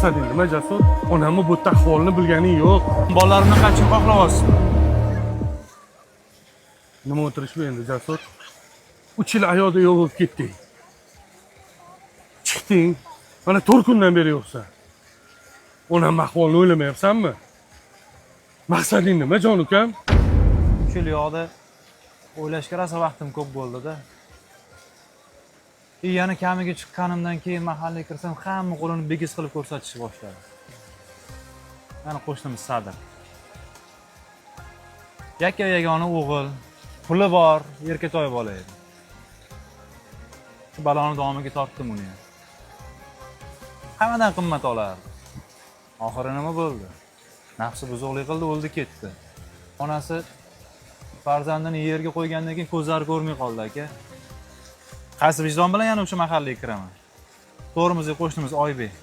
Maqsading nima, Jasur? Onamni bu yerda ahvolini bilganing yo'q. Bolalarimni qachon xohlayapsizmi? Nima o'tirish bu endi, Jasur? 3 yil ayoqda yo'q bo'lib ketding. Chiqding. Mana 4 kundan beri yo'qsan. Onamni ahvolini o'ylamayapsanmi? Maqsading nima, jon ukam? 3 yil yoqda o'ylashga rosa vaqtim ko'p bo'ldi-da. Yana kamiga chiqqanimdan keyin mahallaga kirsam, hamma qo'lini bigiz qilib ko'rsatishni boshladi. Mana qo'shnimiz Sadr. Yakka yagona o'g'il, puli bor, erkatoy bola edi. Shu baloni domiga tortdim uni ham. Hammadan qimmat olardi. Oxiri nima bo'ldi? Nafsi buzuqlik qildi, o'ldi ketdi. Onasi farzandini yerga qo'ygandan keyin ko'zlari ko'rmay qoldi, aka. Qaysi vijdon bilan yana o'sha mahallaga kiraman? To'g'rimizda qo'shnimiz Oybek.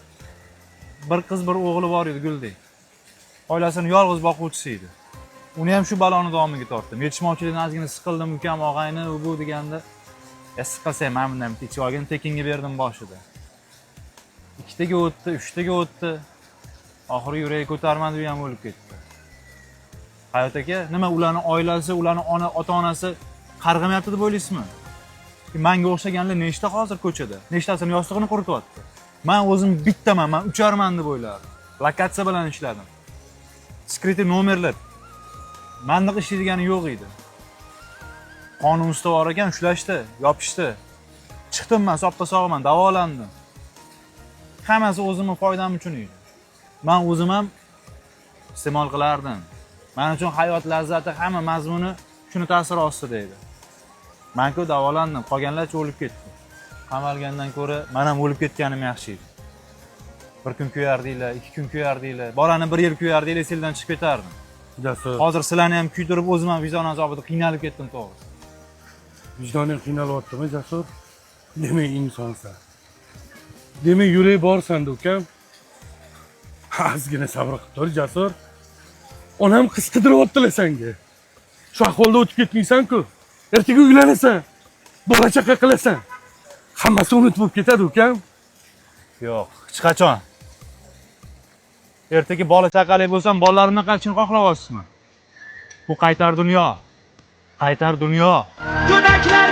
Bir qiz, bir o'g'li bor edi, Guldek. Oilasini yolg'iz boquvchisi edi. Uni ham shu baloni domiga tortdim. Yetishmovchilikdan ozgina siqildim, ukam, og'ayni, u bu deganda, "E, siqilsang mana bundan bitta ichib olgin, tekinga berdim boshida." Ikkitaga o'tdi, uchtaga o'tdi. Oxiri yuragi ko'tarmadi, u ham o'lib ketdi. Hayot aka, nima ularni oilasi, ularni ona, ota-onasi qarg'amayapti deb o'ylaysizmi? Manga o'xshaganlar nechta hozir ko'chada? Nechtasini yostig'ini qurityapti? Man o'zim bittaman, man ucharman deb o'ylardim. Lokatsiya bilan ishladim. Скрытый nomerlar. Mandiq ishlaydigani yo'q edi. Qonun ustuvor ekan, ushlashdi, yopishdi. Chiqdim man, soppa sog'man, davolandim. Hammasi o'zimning foydam uchun edi. Man o'zim ham iste'mol qilardim. Men uchun hayot lazzati, hamma mazmuni shuni ta'siri ostida edi. Men-ku davolandim, qolganlar o'lib ketdi. Qamalgandan ko'ra men ham o'lib ketganim yaxshi edi. Bir kun kuyardinglar, 2 kun kuyardinglar, bolani bir yil kuyardinglar, esingdan chiqib ketardim. Jasur, Hozir sizlarni ham kuydirib, o'zim ham vijdon azobida qiynalib ketdim to'g'risi. Vijdoning qiynalyaptimi, Jasur? Demak, insonsan. Demak, yurak bor senda, ukam. Ozgina sabr qilib tur, Jasur. Onam qiz qidiryaptilar senga. Shu ahvolda o'tib ketmaysan-ku. Ertaga uylanasan. Bola chaqa qilasan. Hammasi unut bo'lib ketadi, ukam. Yo'q, hech qachon. Ertaga bola chaqali bo'lsam, bolalarimni qachon xohlayapsizmi? Bu qaytar dunyo. Qaytar dunyo. Go'daklar